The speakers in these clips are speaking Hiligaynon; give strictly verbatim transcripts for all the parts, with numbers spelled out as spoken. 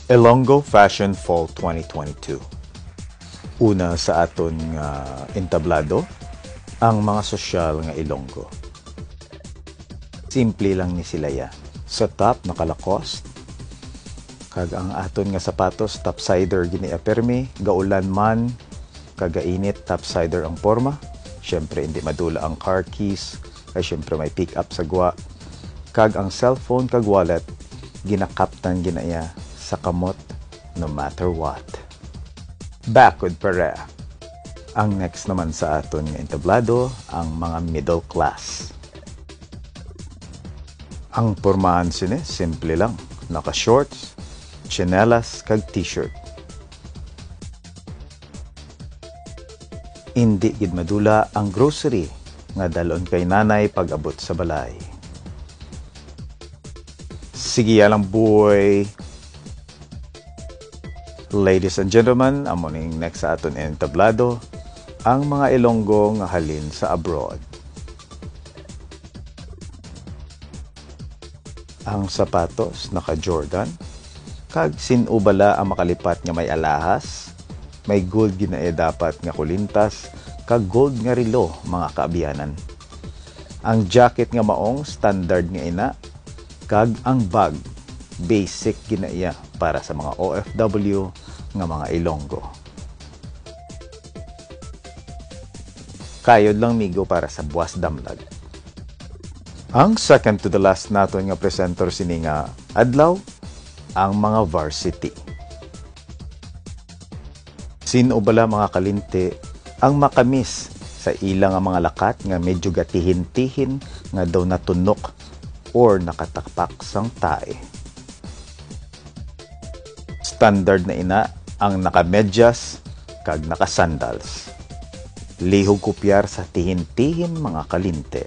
Ilonggo Fashion Fall twenty twenty-two. Una sa aton nga entablado, ang mga sosyal nga Ilonggo. Simple lang ni sila ya. Sa top, naka-Lacoste. Kag ang aton nga sapatos, topsider gini, permi, gaulan man, kag gainit, topsider ang porma. Siyempre, hindi madula ang car keys, kay siyempre may pick up sa gwa. Kag ang cellphone kag wallet, ginakaptan gina iya sa kamot, no matter what. Bakod pa ra, ang next naman sa aton nga entablado, ang mga middle class. Ang pormahan sini, simple lang. Naka-shorts, tsinelas, kag t-shirt. Indi gid madula ang grocery nga dalon kay nanay pag-abot sa balay. Sige lang, boy. Ladies and gentlemen, amo ning next sa aton entablado, ang mga Ilonggo nga halin sa abroad. Ang sapatos naka-Jordan, kag sin-o bala ang makalipat nga may alahas, may gold gina iya dapat nga kulintas, kag gold nga relo, mga kaabyanan. Ang jacket nga maong standard nga ina, kag ang bag basic gina iya para sa mga O F W nga mga Ilonggo. Kayod lang, migo, para sa buwas damlag. Ang second to the last naton nga presenter sini nga adlaw, ang mga varsity. Sin-o bala, mga kalinti, ang maka-miss sa ila nga mga lakat nga medyo gatihin-tihin nga daw natunok or nakatapak sang tae? Standard na ina ang nakamedyas kag nakasandals. Lihog kopyar sa tihin-tihin, mga kalinti.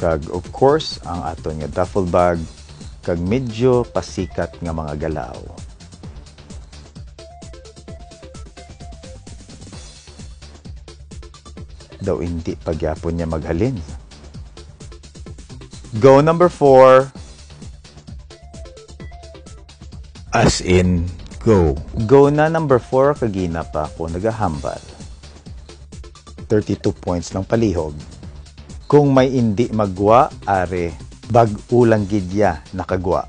Kag, of course, ang aton nga duffel bag kag medyo pasikat nga mga galaw. Daw indi pa gyapon niya maghalin. Go number four. As in, go. Go na number four, kagina pa ako nagahambal. Thirty-two points lang palihog. Kung may indi magwa, are, bag-o lang gid ya nakagwa.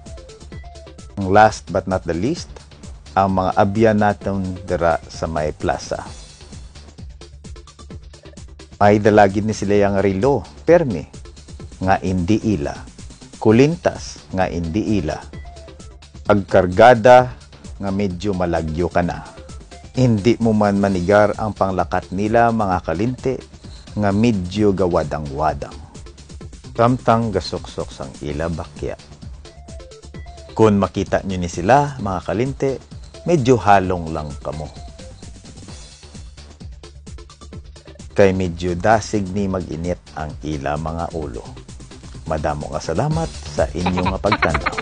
Ang last but not the least, ang mga abyan naton dira sa may plaza. May dala gid ni sila yang relo, permi, nga indi ila. Kulintas, nga indi ila. Agkargada, nga medyo malagyo ka na. Indi mo man manigar ang panglakat nila, mga kalinti, nga medyo gawadang-wadang. Samtang gasuksok sang ila bakya. Kon makita nyo ni sila, mga kalinti, medyo halong lang kamo. Kay medyo dasig ni mag-init ang ila mga ulo. Madamo nga salamat sa inyo nga pagtan-aw.